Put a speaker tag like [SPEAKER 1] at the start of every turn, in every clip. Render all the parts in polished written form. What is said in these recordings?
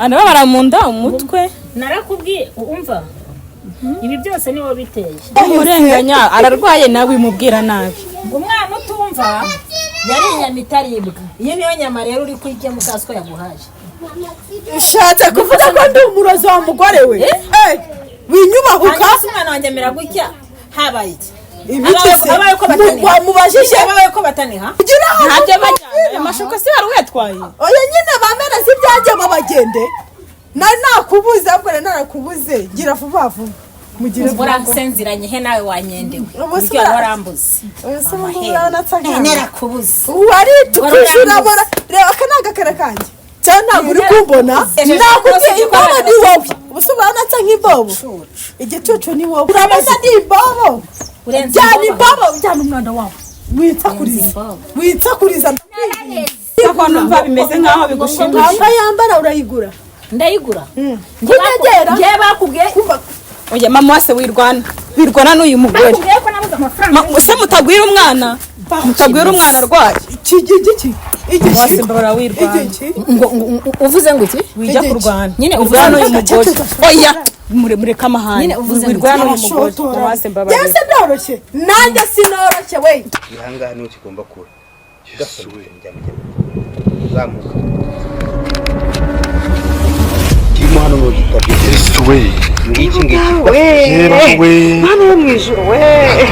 [SPEAKER 1] Arababara mu nda, umutwe.
[SPEAKER 2] Narakubwiye, umva, ibi byose niwo biteye.
[SPEAKER 1] Umurenganya ararwaye nawe wimubwira nabi.
[SPEAKER 2] Ngo umwana utumva yari inyama itaribwa. Iyi niyo nyama rero uri kurya mukasiko yaguhaye.
[SPEAKER 3] Ushatse kuvuga ko ndi umurozi wa mugore we? Winyubahuka.
[SPEAKER 2] Hanyuma se umwana wanjye amera gutya habaye iki?
[SPEAKER 3] Ibiki se?
[SPEAKER 2] Habaye ko bataniha.
[SPEAKER 3] Wamubajije?
[SPEAKER 2] Habaye ko bataniha.
[SPEAKER 3] Kugira ngo
[SPEAKER 1] Ntabyo bajyana, ayo mashuka se wari uyatwaye?
[SPEAKER 3] Oya nyine, bamera si ibyanjye, babagende. Nari nakubuze, ahubwo nari narakubuze. Gira vuba vuba, mugire vuba.
[SPEAKER 2] Uransenziranye he nawe wanyendewe?
[SPEAKER 3] Ubu se
[SPEAKER 2] Buryo wari warambuze.
[SPEAKER 3] Ubu se ubu ngubu urabona nsa nkawe?
[SPEAKER 2] Narakubuze.
[SPEAKER 3] Waritukuje, urabona. Reba, aka ni agakara kanjye cyangwa ntabwo uri kumbona? Nakubwiye, imbobo ni wowe. Ubu se urabona nsa nk'imbobo? Igicucu ni wowe. Urabona ni imbobo?
[SPEAKER 2] Urenze
[SPEAKER 3] Jyana
[SPEAKER 2] imbobo.
[SPEAKER 3] imbobo, jyana umwana wawe. Witsakuriza.
[SPEAKER 2] Imbobo.
[SPEAKER 3] Witsakuriza.
[SPEAKER 1] Ko numva bimeze nkaho bigushimishije.
[SPEAKER 3] Anga yambara urayigura?
[SPEAKER 2] Ndayigura.
[SPEAKER 3] Kunyegera.
[SPEAKER 2] Njye bakubwiye.
[SPEAKER 1] Oya mama wase, wirwana, wirwana n'uyu mugore.
[SPEAKER 2] Bakubwiye ko nabuze amafaranga.
[SPEAKER 1] Se mutagwira umwana, mutagwira umwana arwaye.
[SPEAKER 3] Iki igiki?
[SPEAKER 1] Wase
[SPEAKER 3] Igiki?
[SPEAKER 1] mbabara, wirwana.
[SPEAKER 3] Igiki?
[SPEAKER 2] Ngo uvuze ngo iki?
[SPEAKER 1] Wijya
[SPEAKER 3] Igiki.
[SPEAKER 1] kurwana
[SPEAKER 2] Nyine uvuze
[SPEAKER 1] wirwana n'uyu
[SPEAKER 3] ngo-
[SPEAKER 1] mugore. Oya, mureke amahane.
[SPEAKER 2] Nyine uvuze ngo-
[SPEAKER 1] Wirwana n'uyu mugore.
[SPEAKER 3] Arashotora.
[SPEAKER 1] Wase mbabarira.
[SPEAKER 3] Mbese ndoroshye? Nanjye sinoroshye we.
[SPEAKER 4] Ahangaha niho kigomba kuba gafata, zamuka, kirimo hano ni igitabye.
[SPEAKER 5] Yesu we!
[SPEAKER 4] Ngiki ngiki.
[SPEAKER 5] Yewe we!
[SPEAKER 6] Mwana wo mu ijuru we,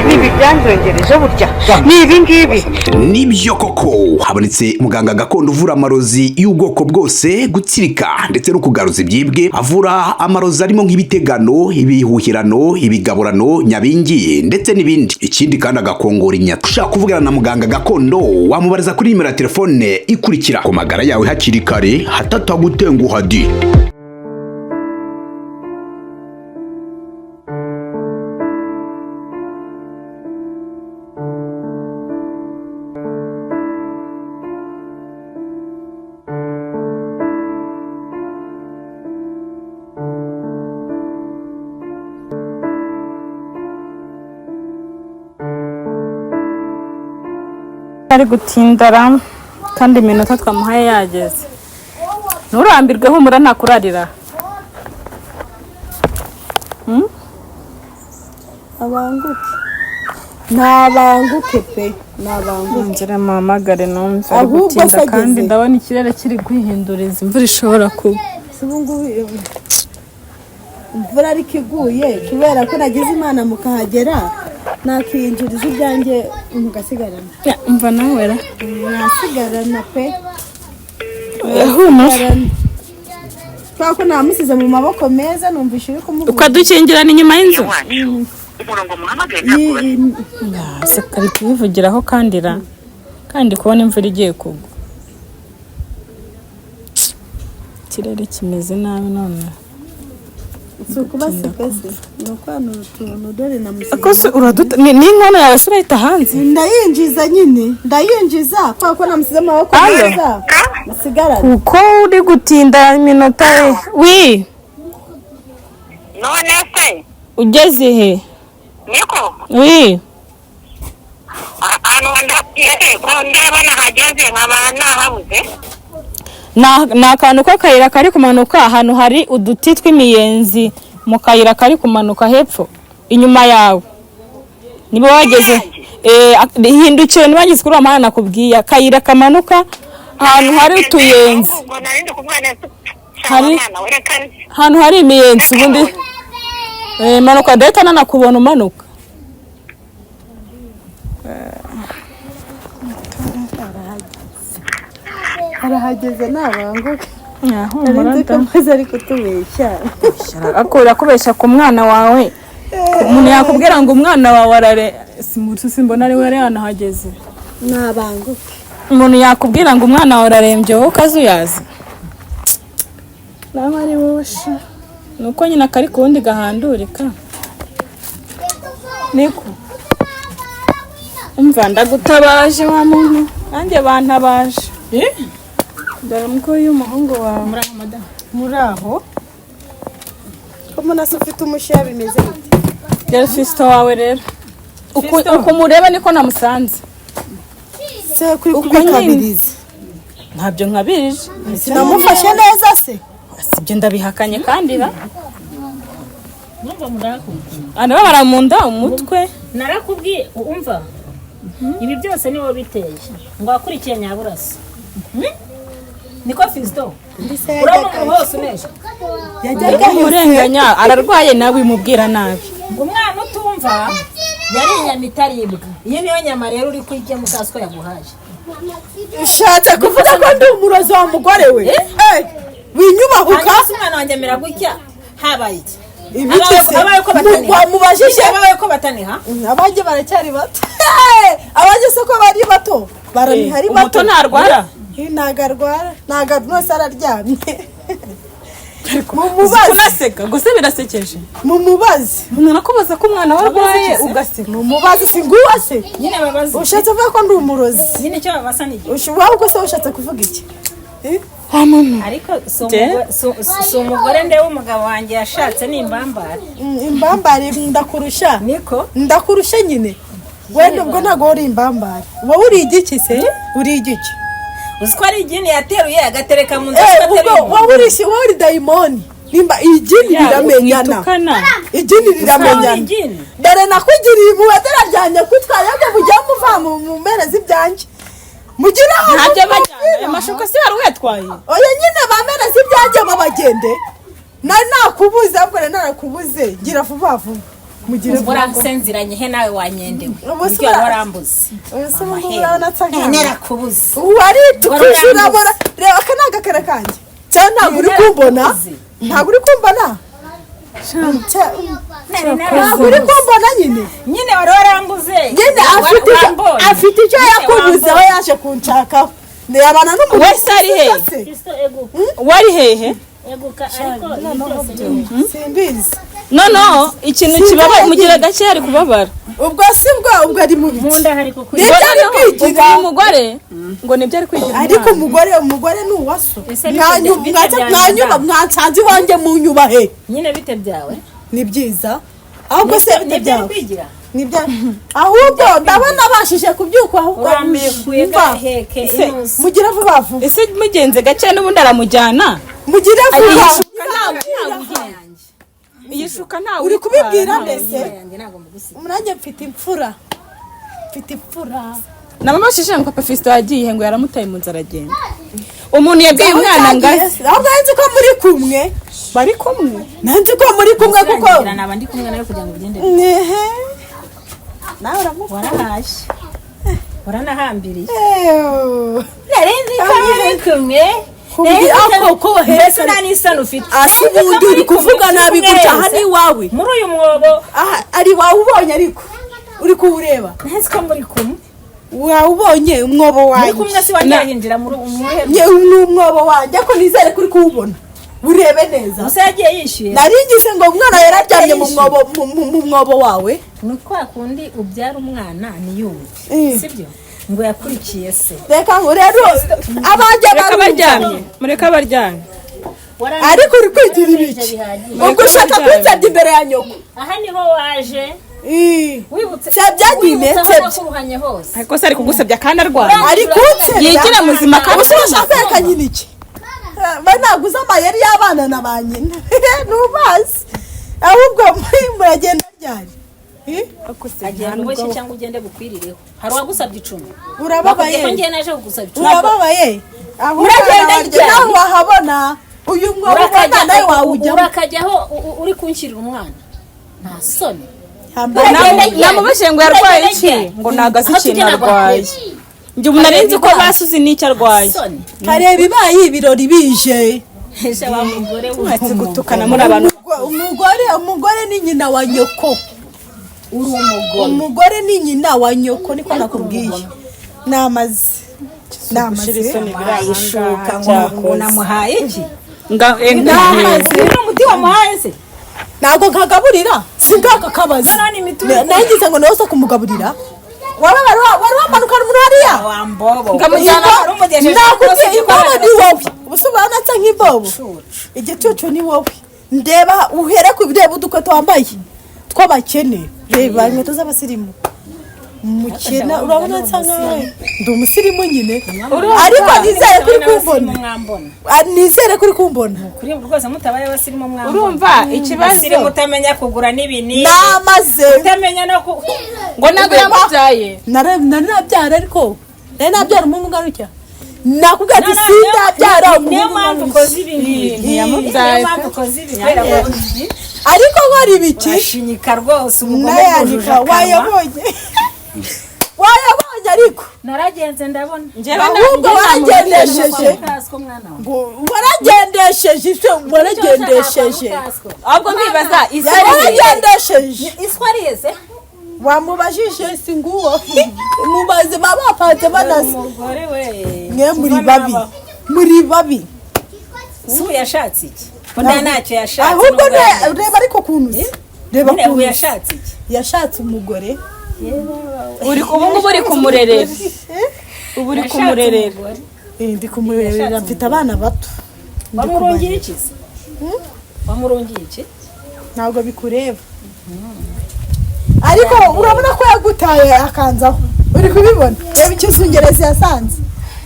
[SPEAKER 6] nibi byanzongereje burya ni ibi ngibi.
[SPEAKER 7] Nibyo koko, habonetse muganga gakondo uvura amarozi y'ubwoko bwose, gutsirika ndetse no kugaruza ibyibwe. Avura amarozi arimo nk'ibitegano, ibihuhirano, ibigaburano, nyabingi ndetse n'ibindi. Ikindi kandi agakongora inyata. Ushaka kuvugana na muganga gakondo wamubariza kuri nimero ya telefone ikurikira. Ku magara yawe hakiri kare hatatagutenguha di.
[SPEAKER 1] Ari gutindara kandi iminota twamuhaye yageze. Nturambirwe, humura, ntakurarira.
[SPEAKER 3] Abanguke, ntabanguke pe, ntabanguke.
[SPEAKER 1] Ngira muhamagare numve ari
[SPEAKER 3] Ahubwo
[SPEAKER 1] gutinda
[SPEAKER 3] se ageze.
[SPEAKER 1] Kandi ndabona ikirere kiri kwihinduriza, imvura ishobora kugwa.
[SPEAKER 3] Si ubu ngubu imvura ariko iguye, kubera ko nagize Imana mukahagera, nakiyinjiriza ibyanjye mugasigarana.
[SPEAKER 1] Ya, umva nawe ra.
[SPEAKER 3] Mwasigarana pe.
[SPEAKER 1] Humura.
[SPEAKER 3] Mwasigarana. Kubera ko namusize mu maboko meza, numvishe uri kumuvuga.
[SPEAKER 1] Ukadukingirana inyuma y'inzu.
[SPEAKER 3] Yi-
[SPEAKER 1] Se ari kubivugiraho kandi ra, kandi kubona imvura igiye kugwa, ikirere kimeze nabi none.
[SPEAKER 3] Si ukubasiga se, ni ukwanura utuntu, dore namusize.
[SPEAKER 1] Akose uraduta ni inkono yawe se urayita hanze?
[SPEAKER 3] Ndayinjiza nyine, ndayinjiza kubera ko namusize mu maboko
[SPEAKER 1] Alo.
[SPEAKER 3] meza, musigarane.
[SPEAKER 1] Kuko uri gutinda iminota ye wi.
[SPEAKER 8] None se?
[SPEAKER 1] Ugeze he?
[SPEAKER 8] Niko.
[SPEAKER 1] Wi.
[SPEAKER 8] Ahantu ndagiye ko ndeba nahageze nkaba nahabuze.
[SPEAKER 1] Ni akantu k'akayira kari kumanuka ahantu hari uduti tw'imiyenzi, mu kayira kari kumanuka hepfo inyuma yawe. Niba wageze, hindukira. Niba wageze kuri uwo muhanda nakubwiye, akayira kamanuka ahantu hari utuyenzi.
[SPEAKER 8] Ubwo nari ndi kumwe na mwana we, reka.
[SPEAKER 1] Ahantu hari imiyenzi ubundi. Manuka, ndahita nanakubona umanuka.
[SPEAKER 3] Arahageze, nabanguke.
[SPEAKER 1] Humura.
[SPEAKER 3] Nari nzi ko amaze ari kutubeshya.
[SPEAKER 1] Akura kubeshya ku mwana wawe? Umuntu yakubwira ngo umwana wawe arare simutu, simbona ari we yari yanahageze.
[SPEAKER 3] Nabanguke.
[SPEAKER 1] Umuntu yakubwira ngo umwana wawe ararembye, wowe ukazuyaza nawe ari wowe sha. Ni uko nyine akari ku wundi gahandurika. Niko umva, ndagutabaje wa muntu, nanjye bantabaje. Dore umukuru y'umuhungu wawe.
[SPEAKER 3] Muri aho ko mbona se ufite umushiya, bimeze bite?
[SPEAKER 1] Dore fisito wawe rero. Uku umureba niko namusanze.
[SPEAKER 3] Se kuri
[SPEAKER 1] Uko nyine.
[SPEAKER 3] kubikabiriza?
[SPEAKER 1] Ntabyo nkabirije.
[SPEAKER 3] Sinamufashe neza se?
[SPEAKER 1] Sibyo, ndabihakanye kandi ra.
[SPEAKER 2] Numva mudakubwiye.
[SPEAKER 1] Arababara mu nda, umutwe.
[SPEAKER 2] Narakubwiye, umva, ibi byose niwo biteye ngo wakurikiye Nyaburaso. Niko Fisito, urabona umuntu wose unesha.
[SPEAKER 3] Yajyaga
[SPEAKER 1] Umurenganya, ararwaye nawe umubwira nabi.
[SPEAKER 2] Umwana utumva yari inyama itaribwa. Iyi niyo nyama rero uri kurya mukasiko yaguhaye.
[SPEAKER 3] Ushatse kuvuga ko ndi umurozi wa mugore we? Eh, winyubahuka.
[SPEAKER 2] Hanyuma se umwana wanjye amera gutya, habaye iki?
[SPEAKER 3] Ibiki se?
[SPEAKER 2] Abaye ko bataniha.
[SPEAKER 3] Mubajije.
[SPEAKER 2] Abaye ko bataniha.
[SPEAKER 3] Abanjye baracyari bato. Abanjye se ko bari bato, baraniha ari bato.
[SPEAKER 1] Umuto ntarwara?
[SPEAKER 3] Eh, ntago arwara, ntago rwose, araryamye. Mumubaze.
[SPEAKER 1] Unaseka gusa, birasekeje.
[SPEAKER 3] Mumubaze.
[SPEAKER 1] Umuntu arakubaza ko umwana we arwaye, ugaseka.
[SPEAKER 3] Mumubaze, si nguwa se?
[SPEAKER 2] Nyine babaze.
[SPEAKER 3] Ushatse kuvuga ko ndi umurozi?
[SPEAKER 2] Nyine icyo babasa ni igihe.
[SPEAKER 3] Wowe ubwo se ushatse kuvuga iki? Eh?
[SPEAKER 2] Ariko si umugore ndeba, umugabo wanjye yashatse ni imbambare.
[SPEAKER 3] Imbambare ndakurusha.
[SPEAKER 2] Niko.
[SPEAKER 3] Ndakurusha nyine. Wenda ubwo ntabwo uri imbambare, wowe uri igiki se? Uri igiki?
[SPEAKER 2] Uzi ko ari igini yateruye agatereka mu nzu?
[SPEAKER 3] Eh,
[SPEAKER 2] ateruye
[SPEAKER 3] ubwo
[SPEAKER 2] umuntu.
[SPEAKER 3] wowe uri wowe uri dayimoni. Nimba igini riramenyana.
[SPEAKER 1] Mwitukana.
[SPEAKER 3] Igini riramenyana.
[SPEAKER 2] Igini.
[SPEAKER 3] Dore nakugiriye impuhwe, dore ryanjye kwitwara yabyo, mujya muva mu mpera z'ibyanjye, mugire aho
[SPEAKER 1] Ntabyo
[SPEAKER 3] mupfira.
[SPEAKER 1] bajyana, ayo mashuka se wari uyatwaye?
[SPEAKER 3] Oya nyine, ba mpera z'ibyanjye babagende. Nari nakubuze, ahubwo nari narakubuze. Gira vuba vuba, mugire vuba.
[SPEAKER 2] Uransenziranye he nawe wanyendewe?
[SPEAKER 3] Ubu se
[SPEAKER 2] Buryo wari warambuze.
[SPEAKER 3] Ubu se ubu ngubu urabona nsa nkawe?
[SPEAKER 2] Narakubuze.
[SPEAKER 3] Waritukuje, urabona. Reba, aka ni agakara kanjye cyangwa ntabwo uri kumbona? Ntabwo uri kumbona? Ntabwo uri kumbona nyine.
[SPEAKER 2] Nyine wari warambuze.
[SPEAKER 3] Nyine afite icyo yakubuze, aho yaje kunshakaho ndebana n'umuntu.
[SPEAKER 1] Wese ari hehe?
[SPEAKER 2] Fisito, eguka.
[SPEAKER 1] Wari hehe?
[SPEAKER 2] Eguka, ariko ibi byose ni
[SPEAKER 3] Simbizi.
[SPEAKER 1] No, ikintu
[SPEAKER 3] Sinzi
[SPEAKER 1] kibaba
[SPEAKER 3] aho
[SPEAKER 1] mugira
[SPEAKER 3] yagiye.
[SPEAKER 1] gake ari kubabara.
[SPEAKER 3] Ubwo si bwo, ubwo ari mu
[SPEAKER 2] mu
[SPEAKER 3] biki?
[SPEAKER 2] nda hari kukurya.
[SPEAKER 3] Nibyo ari kwigira.
[SPEAKER 1] Uyu mugore ngo nibyo ari kwigira.
[SPEAKER 3] Ariko umugore ni uwaso.
[SPEAKER 2] Ese bite byanyu
[SPEAKER 3] Mwanyuba
[SPEAKER 2] da?
[SPEAKER 3] mwansanze iwanjye, munyubahe.
[SPEAKER 2] Nyine bite byawe?
[SPEAKER 3] Ni byiza. Ahubwo se bite
[SPEAKER 2] Nibyo ari
[SPEAKER 3] byawe?
[SPEAKER 2] kwigira.
[SPEAKER 3] Nibyo, ahubwo ndabona abashije kubyuka ahubwo.
[SPEAKER 2] Urambekuye
[SPEAKER 3] Mva.
[SPEAKER 2] gaheke inusu.
[SPEAKER 3] Mugire vuba vuba.
[SPEAKER 1] Ese mugenze gake n'ubundi aramujyana?
[SPEAKER 3] Mugire vuba.
[SPEAKER 1] Iyi shuka ntawe
[SPEAKER 3] Uri kubibwira
[SPEAKER 1] ntawe.
[SPEAKER 3] mbese?
[SPEAKER 2] Yanjye ntabwo mugusiga.
[SPEAKER 3] Nanjye mfite imfura, mfite imfura.
[SPEAKER 1] Namamashije ngo papa Fisito yagiye, ngo yaramutaye mu nzu aragenda. Umuntu yabwiye umwana ngo aze.
[SPEAKER 3] Ahubwo nzi ko muri kumwe.
[SPEAKER 1] Bari kumwe.
[SPEAKER 3] Nanzi ko muri kumwe kuko
[SPEAKER 2] Ngira naba ndi kumwe nawe kugira ngo ugende.
[SPEAKER 3] Ehe. Nawe uramukunda.
[SPEAKER 2] Warahashye, waranahambiriye.
[SPEAKER 3] Ew.
[SPEAKER 2] Nari nzi ko muri kumwe.
[SPEAKER 3] Kubwira ako ko
[SPEAKER 2] Mbese nta n'isoni ufite?
[SPEAKER 3] Asi ubundi uri kuvuga nabi gutya aha ni iwawe?
[SPEAKER 2] Muri uyu mwobo.
[SPEAKER 3] Aha ari wawe ubonye, ariko uri kuwureba.
[SPEAKER 2] Nzi ko muri kumwe.
[SPEAKER 3] Wawubonye umwobo
[SPEAKER 2] Muri
[SPEAKER 3] wanjye?
[SPEAKER 2] kumwe se wanyahinjira muri umuhe?
[SPEAKER 3] Ni umwobo wanjye, ariko nizere ko uri kuwubona, urebe neza.
[SPEAKER 2] Gusa yagiye yishyuye.
[SPEAKER 3] Nari ngize ngo umwana yararyamye mu mwobo, mu mwobo wawe.
[SPEAKER 2] Ni kwa kundi ubyara umwana ntiyumve.
[SPEAKER 3] Eh.
[SPEAKER 2] Sibyo ngo yakurikiye se?
[SPEAKER 3] Reka ngo rero abanjye
[SPEAKER 1] Mureke
[SPEAKER 3] barumva.
[SPEAKER 1] abaryamye, mureke abaryamye.
[SPEAKER 3] Ariko uri kwigira ibiki? Ubwo ushaka kunsebya imbere ya nyoko?
[SPEAKER 2] Aha niho waje.
[SPEAKER 3] Ih.
[SPEAKER 2] Wibutse.
[SPEAKER 3] Sebya nyine,
[SPEAKER 2] Wibutse aho
[SPEAKER 3] sebya.
[SPEAKER 2] nakuruhanye hose.
[SPEAKER 1] Ariko se ari kugusebya kandi arwaye?
[SPEAKER 3] Ari kunsebya.
[SPEAKER 1] Yigira muzima kandi
[SPEAKER 3] Ubu se urashaka kwereka nyina iki? Ba naguze amayeri y'abana na ba nyina ntubazi. Ahubwo muragenda ryari? Eh?
[SPEAKER 2] Agenda uboshye cyangwa ugende bukwirireho. Hari uwagusabye icumi?
[SPEAKER 3] Urababaye.
[SPEAKER 2] Bakubwiye ko ngiye naje kugusaba icumi.
[SPEAKER 3] Urababaye ahubwo.
[SPEAKER 2] Uragenda
[SPEAKER 3] Uragenda
[SPEAKER 2] ryari?
[SPEAKER 3] nawe wahabona uyu mwobo ubona, nawe wawujyamo.
[SPEAKER 2] Urakajyaho uri kunshyirira umwana, nta soni?
[SPEAKER 1] Namubajije ngo yarwaye iki, ngo ntago azi
[SPEAKER 2] Aho
[SPEAKER 1] ikintu
[SPEAKER 2] tujya ntabwo
[SPEAKER 1] arwaye. Njye ubu nari nzi ko basuzi n'icyo arwaye.
[SPEAKER 2] Soni.
[SPEAKER 3] Kareba ibaye ibirori bije.
[SPEAKER 2] Ese wa mugore we.
[SPEAKER 1] Mwese gutukana muri abantu.
[SPEAKER 3] Umugore ni nyina wa nyoko.
[SPEAKER 2] Uri umugore.
[SPEAKER 3] Umugore ni nyina wa nyoko, niko nakubwiye. Namaze, namaze.
[SPEAKER 1] Isoni biri aha
[SPEAKER 2] Wayishuka
[SPEAKER 1] ngaha.
[SPEAKER 2] ngo namuhaye iki?
[SPEAKER 3] Namaze.
[SPEAKER 2] Uyu ni umuti wamuhaye se?
[SPEAKER 3] Ntabwo nkagaburira, singaka kabazi.
[SPEAKER 2] Noneho ni imitungo.
[SPEAKER 3] Nagize ngo nawe kumugaburira waba wari wamanukana umuntu hariya.
[SPEAKER 2] Wambobo.
[SPEAKER 1] Nkamujyana.
[SPEAKER 2] Wari umugejeje.
[SPEAKER 3] Nakubwiye, imbobo ni wowe. Ubu se ubona nsa nk'imbobo? Igicucu ni wowe. Ndeba, uhere ku bireba udukweto wambaye tw'abakene, reba inkweto z'abasirimu. Mukina urabona nsa nkawe ndi umusirimu nyine, ariko nizere kuri kumbona, nizere kuri kumbona
[SPEAKER 2] kuri rwose mutabaye abasirimu mwambona.
[SPEAKER 1] Urumva ikibazo
[SPEAKER 2] mutamenya kugura n'ibinini
[SPEAKER 3] namaze
[SPEAKER 2] utamenya no
[SPEAKER 1] ngo ntabwo yamubyaye.
[SPEAKER 3] Nari nabyara, ariko nari nabyara umuhungu ungana nakubwira ati sindabyara
[SPEAKER 2] umuhungu. Niyo ukoze ibi
[SPEAKER 1] ntiyamubyaye,
[SPEAKER 3] ariko nkora ibiki
[SPEAKER 2] urashinyika rwose umugome
[SPEAKER 3] bwujuje akanwa. Wayabonye, wayabonye, ariko
[SPEAKER 2] naragenze ndabona
[SPEAKER 3] ahubwo waragendesheje, waragendesheje icyo waragendesheje.
[SPEAKER 1] Ahubwo nkibaza
[SPEAKER 3] waragendesheje
[SPEAKER 2] iswa arize
[SPEAKER 3] wamubajije si nguwo mubaze baba bapanze banase. Mwe muri babi, muri babi.
[SPEAKER 2] Si ubu yashatse iki? Nta ntacyo yashatse.
[SPEAKER 3] Ahubwo reba ariko ukuntu reba
[SPEAKER 2] ukuntu yashatse iki?
[SPEAKER 3] Yashatse umugore.
[SPEAKER 1] Uri ubu ngubu uri kumurerera, ubu uri kumurerera.
[SPEAKER 3] Ndi kumurerera, mfite abana bato.
[SPEAKER 2] Wamurungiye iki se? Wamurungiye iki?
[SPEAKER 3] Ntabwo bikureba, ariko urabona ko yagutaye akanzaho, uri kubibona? Reba ikizungerezi yasanze.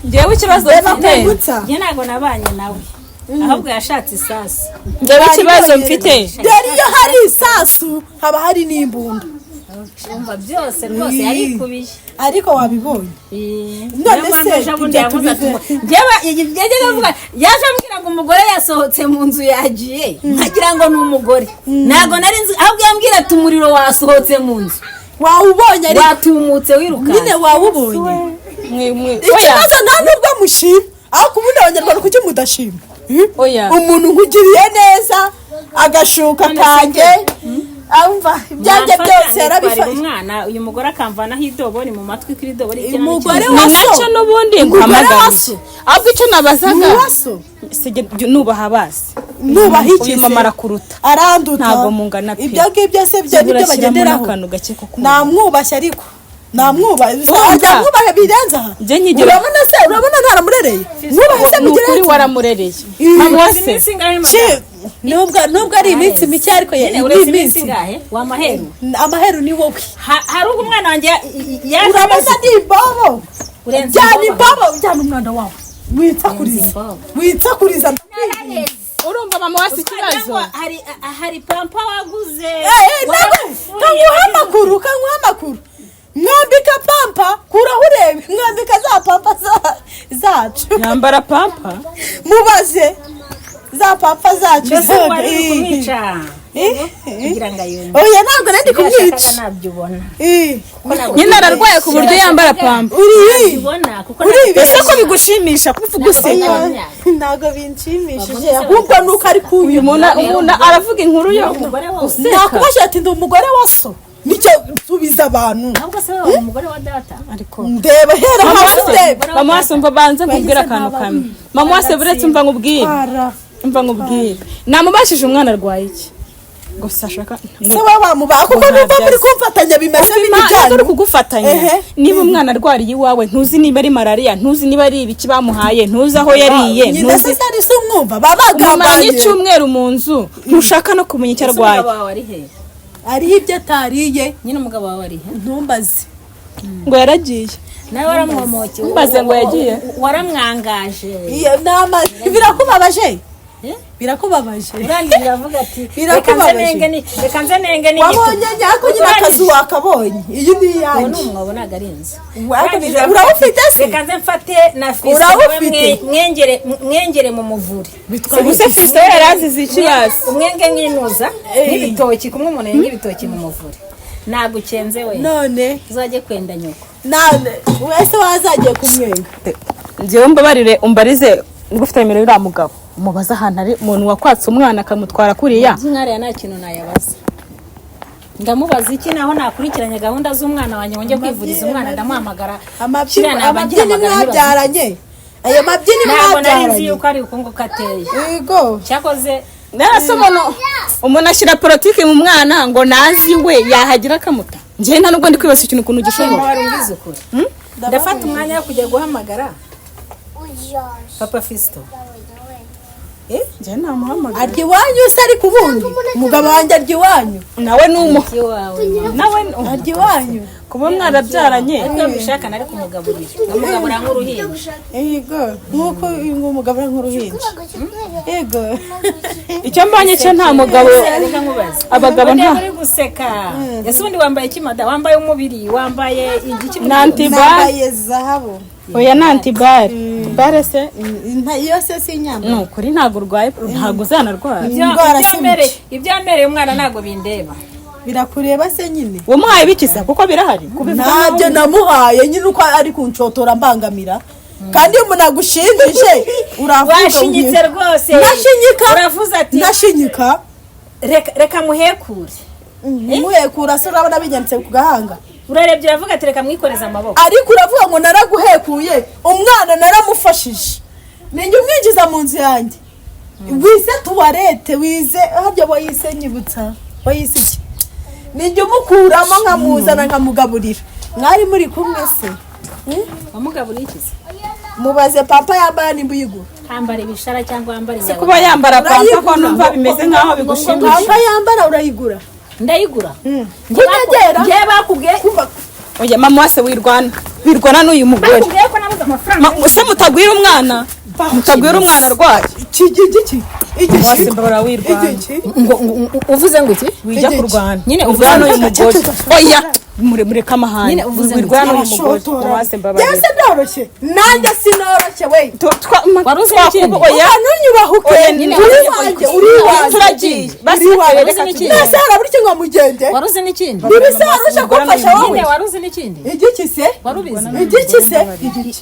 [SPEAKER 1] Ngewe ikibazo mfite,
[SPEAKER 2] njye ntabwo nabanye nawe, ahubwo yashatse isasu.
[SPEAKER 1] Ngewe ikibazo mfite,
[SPEAKER 3] rero iyo hari isasu haba hari n'imbunda.
[SPEAKER 2] Umva byose rwose yarikubiye,
[SPEAKER 3] ariko wabibonye. None se ibyo tubive,
[SPEAKER 2] yaje ambwira ngo umugore yasohotse mu nzu yagiye, nkagira ngo ni umugore, ntabwo nari nzi. Ahubwo yambwira ati umuriro wasohotse mu nzu,
[SPEAKER 3] wawubonye, ariko
[SPEAKER 2] watumutse wirukanka
[SPEAKER 3] nyine wawubonye. Ikibazo nta nubwo mushima, aho kubundi abanyarwanda kuki mudashima umuntu nkugiriye neza agashuka kanjye? Amva ibyanjye byose yarabifashe.
[SPEAKER 2] Umwana uyu mugore akamvanaho idobori mu matwi kuri idobori.
[SPEAKER 3] Umugore
[SPEAKER 1] wa nacyo n'ubundi nguhamagara. Ahubwo icyo nabazaga, nubaha basi,
[SPEAKER 3] nubaha iki?
[SPEAKER 1] Uyu mama arakuruta,
[SPEAKER 3] aranduta,
[SPEAKER 1] ntabwo mungana pe.
[SPEAKER 3] Ibyo ngibyo se byo nibyo bagenderaho. Namwubashye, ariko namwubahe namwubahe birenze aha. Urabona se, urabona ntaramurereye? Mwubahe se
[SPEAKER 1] birenze. Ukuri waramurereye mama wase.
[SPEAKER 3] Nubwo ari iminsi mike, ariko ni iminsi
[SPEAKER 2] wamaheru.
[SPEAKER 3] Amaheru ni wowe.
[SPEAKER 2] Hari ubwo umwana wanjye
[SPEAKER 3] yaje, urabona ni imbobo, jyana imbobo, jyana umwana wawe, witsakuriza, witsakuriza.
[SPEAKER 1] Urumva mama wase ikibazo,
[SPEAKER 2] hari pampa waguze.
[SPEAKER 3] Kanguha amakuru, kanguha amakuru. Mwambika pampa kuraho urebe, mwambika za pampa zacu.
[SPEAKER 1] Yambara pampa
[SPEAKER 3] mubaze za pampa zacu.
[SPEAKER 2] Mbese wari kumwica kugira ngo ayumve?
[SPEAKER 3] Oya ntabwo nari kumwica.
[SPEAKER 1] Nyine ararwaye ku buryo yambara pampa. Ese ko bigushimisha kuvuga useka?
[SPEAKER 3] Ntabwo binshimishije, ahubwo nuko ari kubi.
[SPEAKER 1] Umuntu aravuga inkuru yo
[SPEAKER 3] useka. Nakubajije ati ndi umugore wa so, nicyo nsubiza abantu.
[SPEAKER 2] Ahubwo se wowe umugore wa data?
[SPEAKER 1] Ariko
[SPEAKER 3] ndeba hera hasi ndeba.
[SPEAKER 1] Mama wase umva banze nkubwira akantu kamwe. Mama wase buretse umva nkubwire, umva nkubwire. Namubashije umwana arwaye iki gusa ashaka
[SPEAKER 3] se wowe wamubaha kuko numva muri kumfatanya bimeze bindi byanyu.
[SPEAKER 1] Uri kugufatanya niba umwana arwariye iwawe, ntuzi niba ari malaria, ntuzi niba ari ibiki bamuhaye, ntuzi aho yariye,
[SPEAKER 3] ntuzi se ari se umwumva babagambanye
[SPEAKER 1] icyumweru mu nzu, ntushaka no kumenya icyo arwaye.
[SPEAKER 3] Ariho ibyo atariye
[SPEAKER 2] nyine. Umugabo wawe arihe?
[SPEAKER 3] Ntumbaze
[SPEAKER 1] ngo yaragiye.
[SPEAKER 2] Nawe waramwomoke
[SPEAKER 1] mbaze ngo yagiye,
[SPEAKER 2] waramwangaje.
[SPEAKER 3] Birakubabaje, birakubabaje.
[SPEAKER 2] Urangije uravuga ati reka nze nenge
[SPEAKER 3] n'igiti. Wabonye nyako nyine akazu wakabonye, iyi ni iyanjye.
[SPEAKER 2] Uwo ni umwobo ntabwo ari inzu.
[SPEAKER 3] Urawufite se?
[SPEAKER 2] Reka nze mfate na Fiston mwengere mu muvure.
[SPEAKER 1] Ubuse Fiston yari azize ikibazo.
[SPEAKER 2] Umwenge nk'inuza n'ibitoki, kumwe umuntu yenga ibitoki mu muvure. Nagukenze we.
[SPEAKER 3] None
[SPEAKER 2] uzajye kwenda nyoko.
[SPEAKER 3] None wese wazagiye kumwenga.
[SPEAKER 1] Njyewe mbabarire umbarize niba ufite nimero y'uriya mugabo, umubaza ahantu ari umuntu wakwatse umwana akamutwara kuriya.
[SPEAKER 2] By'intare nta kintu nayabaza. Ndamubaza iki naho nakurikiranye gahunda z'umwana wanjye ngo njye kwivuriza umwana, ndamuhamagara.
[SPEAKER 3] Amabyini mwabyaranye, ayo mabyini
[SPEAKER 2] mwabyaranye. Ntabwo nari nzi yuko ari uko nguko ateye.
[SPEAKER 3] Yego.
[SPEAKER 2] Cyakoze
[SPEAKER 1] narase umuntu ashyira politiki mu mwana ngo nazi we yahagira akamuta. Njye nta nubwo ndi kwibaza ikintu ukuntu gishoboka.
[SPEAKER 2] Ndafata umwanya wo kujya guhamagara Papa Fiston.
[SPEAKER 1] Njye namuhamagara.
[SPEAKER 3] Arya iwanyu se? Ariko ubundi umugabo wanjye arya iwanyu.
[SPEAKER 1] Nawe ni umu
[SPEAKER 2] nawe
[SPEAKER 3] arya iwanyu.
[SPEAKER 1] Kuba mwarabyaranye.
[SPEAKER 2] Ariko iyo mbishaka nari kumugaburira, nkamugabura nk'uruhinja.
[SPEAKER 3] Yego, nk'uko umugabura nk'uruhinja. Yego.
[SPEAKER 1] Icyo mbonye cyo nta mugabo.
[SPEAKER 2] Reka nkubaze.
[SPEAKER 1] Abagabo nta
[SPEAKER 2] Uri guseka. Ese ubundi wambaye iki mada? Wambaye umubiri, wambaye igiki?
[SPEAKER 1] Nantibare.
[SPEAKER 3] Nambaye zahabu.
[SPEAKER 1] Oya, nantibare. Bare se
[SPEAKER 3] Iyo se si inyama.
[SPEAKER 1] Ni ukuri ntabwo urwaye, ntabwo uzanarwara.
[SPEAKER 3] Indwara si
[SPEAKER 2] Ibyo yamereye umwana ntabwo bindeba.
[SPEAKER 3] Birakureba se nyine.
[SPEAKER 1] Wamuhaye bikisa kuko birahari.
[SPEAKER 3] Ntabyo namuhaye nyine, uko ari kunshotora mbangamira. Kandi iyo umuntu agushimije uravuga.
[SPEAKER 2] Washinyitse rwose.
[SPEAKER 3] Nashinyika.
[SPEAKER 2] Uravuze ati
[SPEAKER 3] Nashinyika.
[SPEAKER 2] Reka muhekure.
[SPEAKER 3] Muhekura se urabona binyanditse ku gahanga?
[SPEAKER 2] Urarebye uravuga ati reka mwikoreze amaboko.
[SPEAKER 3] Ariko uravuga ngo naraguhekuye, umwana naramufashije. Ninjye umwinjiza mu nzu yanjye. Wize tuwarete, wize harya wayise nyibutsa. Wayise iki? Ninjye umukuramo nkamuzana nkamugaburira. Mwari muri kumwe se?
[SPEAKER 2] Wamugaburiye iki se?
[SPEAKER 3] Mubaze papa yambara nimba uyigura.
[SPEAKER 2] Ambara ibishara cyangwa ambara
[SPEAKER 1] Se kuba yambara pampa ko numva bimeze nkaho bigushimisha.
[SPEAKER 3] Papa yambara urayigura.
[SPEAKER 2] Ndayigura.
[SPEAKER 3] Kunyegera.
[SPEAKER 2] Ngiye bakubwiye.
[SPEAKER 1] Oya mama wase wirwana. Wirwana n'uyu mugore.
[SPEAKER 2] Bakubwiye ko nabuze amafaranga.
[SPEAKER 1] Se mutagwira umwana. Mutagwira umwana arwaye.
[SPEAKER 3] Iki.
[SPEAKER 1] Wase mbabara wirwana.
[SPEAKER 2] Ngo uvuze ngo iki?
[SPEAKER 1] Wijya kurwana.
[SPEAKER 2] Nyine
[SPEAKER 1] uvuze n'uyu mugore. Oya mureke amahane.
[SPEAKER 2] Nyine uvuze ngo
[SPEAKER 1] wirwana n'uyu mugore. Wase mbabara.
[SPEAKER 3] Byose ndoroshye. Nanjye sinoroshye we.
[SPEAKER 2] Wari uzi n'ikindi?
[SPEAKER 1] Oya
[SPEAKER 3] ntunyubahuke. Uri wanjye, uri wanjye.
[SPEAKER 1] Turagiye.
[SPEAKER 3] Basi
[SPEAKER 2] reka tugende.
[SPEAKER 3] Nase harabura iki ngo mugende?
[SPEAKER 2] Wari uzi n'ikindi?
[SPEAKER 3] Ntibisarusha kumfasha wowe.
[SPEAKER 2] Nyine wari uzi n'ikindi?
[SPEAKER 3] Igiki se?
[SPEAKER 2] Wari ubizi?
[SPEAKER 3] Igiki se?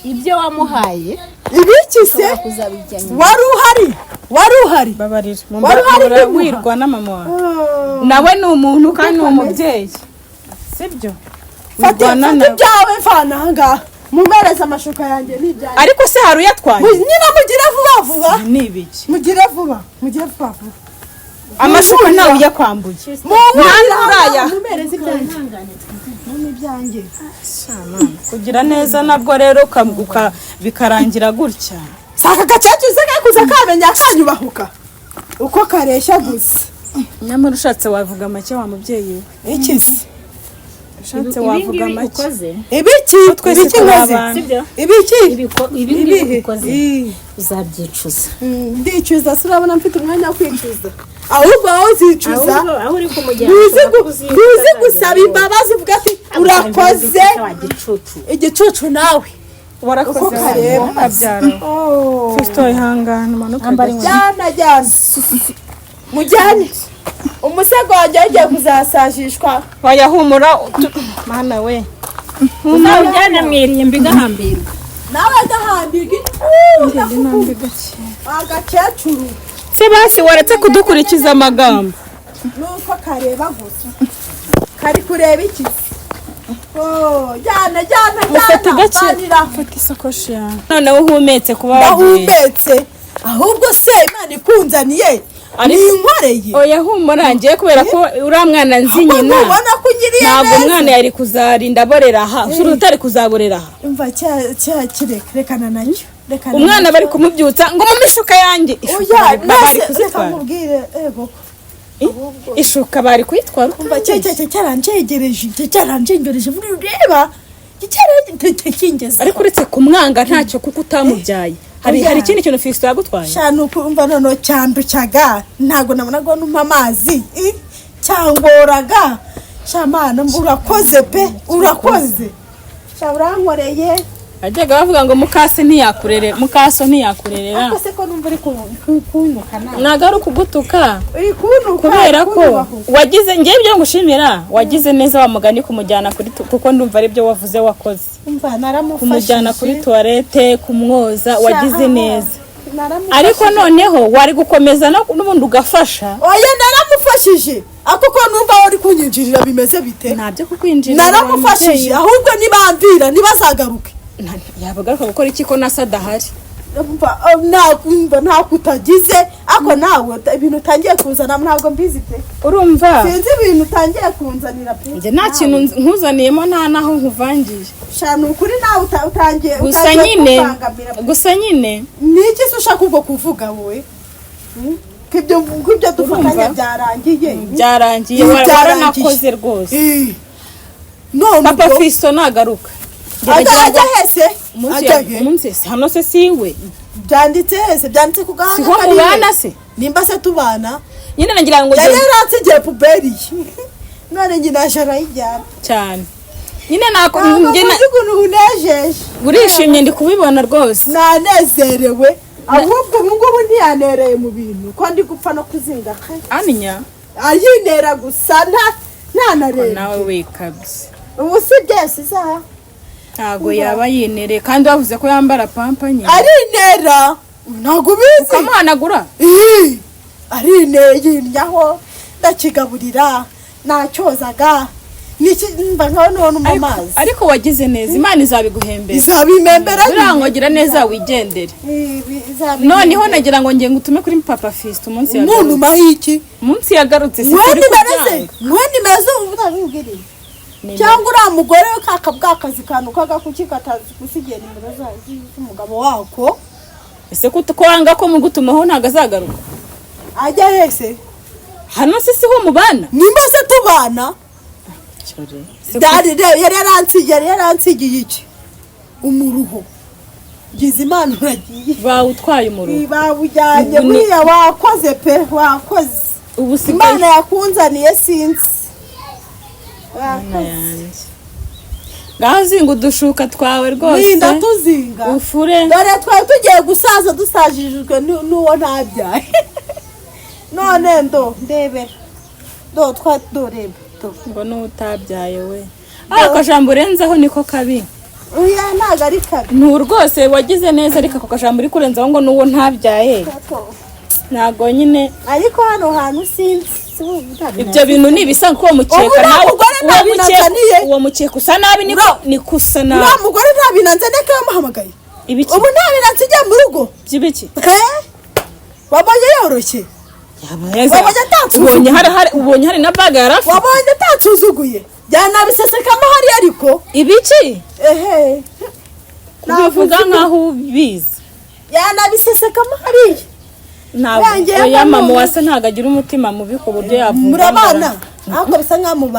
[SPEAKER 2] Ibyo wamuhaye
[SPEAKER 3] Ibiki se? Wari uhari? Wari uhari?
[SPEAKER 1] Babarira.
[SPEAKER 3] Wari uhari
[SPEAKER 1] Wirwana mama wawe. Nawe ni umuntu kandi ni umubyeyi. Sibyo?
[SPEAKER 3] Fata ibyawe mvana aha ngaha. Mumereze amashuka yanjye n'ibyanjye.
[SPEAKER 1] Ariko se hari uyatwaye?
[SPEAKER 3] Nyine mugire vuba vuba.
[SPEAKER 1] Ni ibiki?
[SPEAKER 3] Mugire vuba. Mugire vuba vuba.
[SPEAKER 1] Amashuka ntawe uyakwambuye.
[SPEAKER 3] Nta mumereze ibyanjye. N'ibyanjye.
[SPEAKER 1] Kugira neza nabwo rero bikarangira gutya.
[SPEAKER 3] Saka gakecuru se kakuza kamenya kanyubahuka. Uko kareshya gusa.
[SPEAKER 1] Nyamara ushatse wavuga make wa mubyeyi we.
[SPEAKER 3] Iki se?
[SPEAKER 1] Ushatse wavuga make.
[SPEAKER 3] Ibiki?
[SPEAKER 1] Twese turi abantu.
[SPEAKER 3] Ibiki?
[SPEAKER 2] Ibi ngibi ukoze uzabyicuza.
[SPEAKER 3] Ndicuza se urabona mfite umwanya wo kwicuza. Ahubwo wowe uzicuza.
[SPEAKER 2] Aho uri kumujyana.
[SPEAKER 3] Ntuzi gusaba imbabazi uvuga ati urakoze. Igicucu nawe.
[SPEAKER 1] Warakoze
[SPEAKER 3] uko kareba.
[SPEAKER 1] Abyara. Fiston ihangane umanuke.
[SPEAKER 3] Jyana jyana. Mujyane. Umusego wanjye ugiye kuzasajishwa.
[SPEAKER 1] Oya humura. Mana we.
[SPEAKER 2] Uzawujyane mu irimbi gahambirwa.
[SPEAKER 3] Nawe gahambirwa. Agakecuru.
[SPEAKER 1] Se basi waretse kudukurikiza amagambo.
[SPEAKER 3] Nuko kareba gusa. Kari kureba iki? Oh, jyana jyana jyana.
[SPEAKER 1] Ufata gake. Ufata isakoshi yawe. Noneho uhumetse kuba wagiye.
[SPEAKER 3] Ndahumetse. Ahubwo se Imana ikunzaniye. Ninkoreye.
[SPEAKER 1] Oya humura ngiye kubera ko uriya mwana nzi nyina.
[SPEAKER 3] Ubona ko ungiriye neza.
[SPEAKER 1] Ntabwo umwana yari kuzarinda aborera aha. Usura utari kuzaborera aha.
[SPEAKER 3] Umva cya kireka rekana nacyo.
[SPEAKER 1] Umwana bari kumubyutsa ngo mu mishuka yanjye.
[SPEAKER 3] Oya bari kuzitwara. Mubwire ego.
[SPEAKER 1] Ishuka bari kuyitwara.
[SPEAKER 3] Umva cya cyaranjegereje, cyaranjengereje muri ureba. Cyaranjengeze.
[SPEAKER 1] Ariko uretse kumwanga ntacyo kuko utamubyaye. Hari ikindi kintu Fiston yagutwaye?
[SPEAKER 3] Shana ukumva noneho cyanducaga ntago nabonaga numpa amazi cyangoraga. Shamana urakoze pe, urakoze. Sha urankoreye.
[SPEAKER 1] Ajyaga bavuga ngo mukase ntiyakurere, mukaso ntiyakurerera.
[SPEAKER 3] Ariko se ko numva uri kunuka nawe.
[SPEAKER 1] Ntago ari ukugutuka.
[SPEAKER 3] Uri kunuka
[SPEAKER 1] kubera ko wagize ngiye ibyo ngushimira, wagize neza wa mugani kumujyana kuri kuko ndumva ari byo wavuze wakoze.
[SPEAKER 3] Umva naramufashije.
[SPEAKER 1] Kumujyana kuri toilette, kumwoza, wagize neza. Ariko noneho wari gukomeza n'ubundi ugafasha.
[SPEAKER 3] Oya naramufashije. Ako ko numva wari kunyinjirira bimeze bite?
[SPEAKER 1] Ntabyo kukwinjirira.
[SPEAKER 3] Naramufashije ahubwo nibambira nibazagaruke.
[SPEAKER 1] Yabagaruka gukora iki ko nasa adahari?
[SPEAKER 3] Umva nta kutagize ako nawe ibintu utangiye kuzana ntabwo mbizi pe.
[SPEAKER 1] Urumva?
[SPEAKER 3] Sinzi ibintu utangiye kunzanira pe.
[SPEAKER 1] Njye nta kintu nkuzaniyemo nta naho nkuvangiye.
[SPEAKER 3] Shana ukuri nawe utangiye
[SPEAKER 1] gusa nyine
[SPEAKER 3] ni iki se ushaka ubwo kuvuga wowe? Kubyo dufatanya byarangiye.
[SPEAKER 1] Byarangiye waranakoze rwose.
[SPEAKER 3] None
[SPEAKER 1] Papa
[SPEAKER 3] ubwo
[SPEAKER 1] Fisto nagaruka.
[SPEAKER 3] Ajya hese? Ajya he?
[SPEAKER 1] Umunsi hano se siwe?
[SPEAKER 3] Byanditse hese? Byanditse ku gahanga
[SPEAKER 1] Siho
[SPEAKER 3] karihe?
[SPEAKER 1] mubana se?
[SPEAKER 3] Nimba se tubana?
[SPEAKER 1] Nyine nagira ngo
[SPEAKER 3] Yari
[SPEAKER 1] ngende
[SPEAKER 3] yaransigiye puberi ye, none nyina aje arayijyana.
[SPEAKER 1] Cyane nyine nako.
[SPEAKER 3] Ntabwo
[SPEAKER 1] Njye
[SPEAKER 3] muzi ukuntu unejeje.
[SPEAKER 1] Urishimye, ndi kubibona rwose.
[SPEAKER 3] Nanezerewe ahubwo. Ubu ngubu ntiyanereye mu bintu ko ndi gupfa no kuzinga ke.
[SPEAKER 1] Aninya.
[SPEAKER 3] Ayinera gusa, nta ntanareba.
[SPEAKER 1] Nawe wikabye.
[SPEAKER 3] Ubu si byose isaha.
[SPEAKER 1] Ntago yaba yinereye kandi bavuze ko yambara pampa nyine.
[SPEAKER 3] Arinera, ntabwo ubizi.
[SPEAKER 1] Ukamuhanagura.
[SPEAKER 3] Ih, arinera, yinnyaho, ndakigaburira, nacyozaga niki mba nkaho none mu mazi.
[SPEAKER 1] Ariko wagize neza, Imana izabiguhembera.
[SPEAKER 3] Izabimembera.
[SPEAKER 1] Buriya neza wigendere. Noneho nagira ngo nge ngutume kuri Papa Fisto umunsi
[SPEAKER 3] Umuntu
[SPEAKER 1] yagarutse.
[SPEAKER 3] umaho iki?
[SPEAKER 1] Umunsi yagarutse si
[SPEAKER 3] Mwe
[SPEAKER 1] turi
[SPEAKER 3] nimero ze,
[SPEAKER 1] kubyanga.
[SPEAKER 3] mwe nimero ze utabibwiriye cyangwa uriya mugore we kaka bwakazi kantu kagakuki katazi gusigira nimero z'umugabo wako.
[SPEAKER 1] Ese ko wanga ko mugutumaho, ntabwo azagaruka?
[SPEAKER 3] Ajya hese?
[SPEAKER 1] Hano se siho mubana?
[SPEAKER 3] Nimba se tubana? Yari yaransigiye iki? Umuruho. Gize Imana uragiye.
[SPEAKER 1] Bawutwaye umuruho.
[SPEAKER 3] Bawujyanye. Buriya wakoze pe, wakoze.
[SPEAKER 1] Ubu sigaye
[SPEAKER 3] Imana yakunzaniye, sinzi, wakoze.
[SPEAKER 1] Ngaho zinga udushuka twawe rwose.
[SPEAKER 3] Linda tuzinga.
[SPEAKER 1] Ufure.
[SPEAKER 3] Dore twari tugiye gusaza dusajijwe n'uwo ntabyaye. None ndo ndebera, do twa doreba do.
[SPEAKER 1] Ngo n'utabyaye we, ako kajambo urenzaho niko kabi.
[SPEAKER 3] Oya, ntabwo ari kabi.
[SPEAKER 1] Ntu rwose wagize neza, ariko ako kajambo uri kurenzaho ngo n'uwo ntabyaye, ntabwo nyine.
[SPEAKER 3] Ariko hano hantu sinzi.
[SPEAKER 1] Ibyo bintu ni ibisanzwe, uwo mukeka
[SPEAKER 3] Ubu nta
[SPEAKER 1] nawe
[SPEAKER 3] mugore
[SPEAKER 1] uwo
[SPEAKER 3] nta
[SPEAKER 1] mukeka
[SPEAKER 3] binanzaniye.
[SPEAKER 1] Uwo mukeka usa nabi, niko usa nabi.
[SPEAKER 3] Uriya mugore nta bintu anzaniye ko yamuhamagaye.
[SPEAKER 1] Ibiki?
[SPEAKER 3] Ubu nta bintu ansigiye mu rugo.
[SPEAKER 1] By'ibiki?
[SPEAKER 3] Eh? Wabonye yoroshye?
[SPEAKER 1] Neza.
[SPEAKER 3] Wabonye atansuzuguye?
[SPEAKER 1] Ubonye hari na baga yari afite.
[SPEAKER 3] Wabonye atansuzuguye? Byanabisesekamo hariya ariko.
[SPEAKER 1] Ibiki?
[SPEAKER 3] Ehe.
[SPEAKER 1] Kubivuga nkaho ubizi.
[SPEAKER 3] Yanabisesekamo hariya.
[SPEAKER 1] Ntabwo.
[SPEAKER 3] Yangiye
[SPEAKER 1] Oya, mama
[SPEAKER 3] none.
[SPEAKER 1] wase ntabwo agira umutima mubi ku buryo yavuga.
[SPEAKER 3] Murabana ariko bisa nkaho mubana.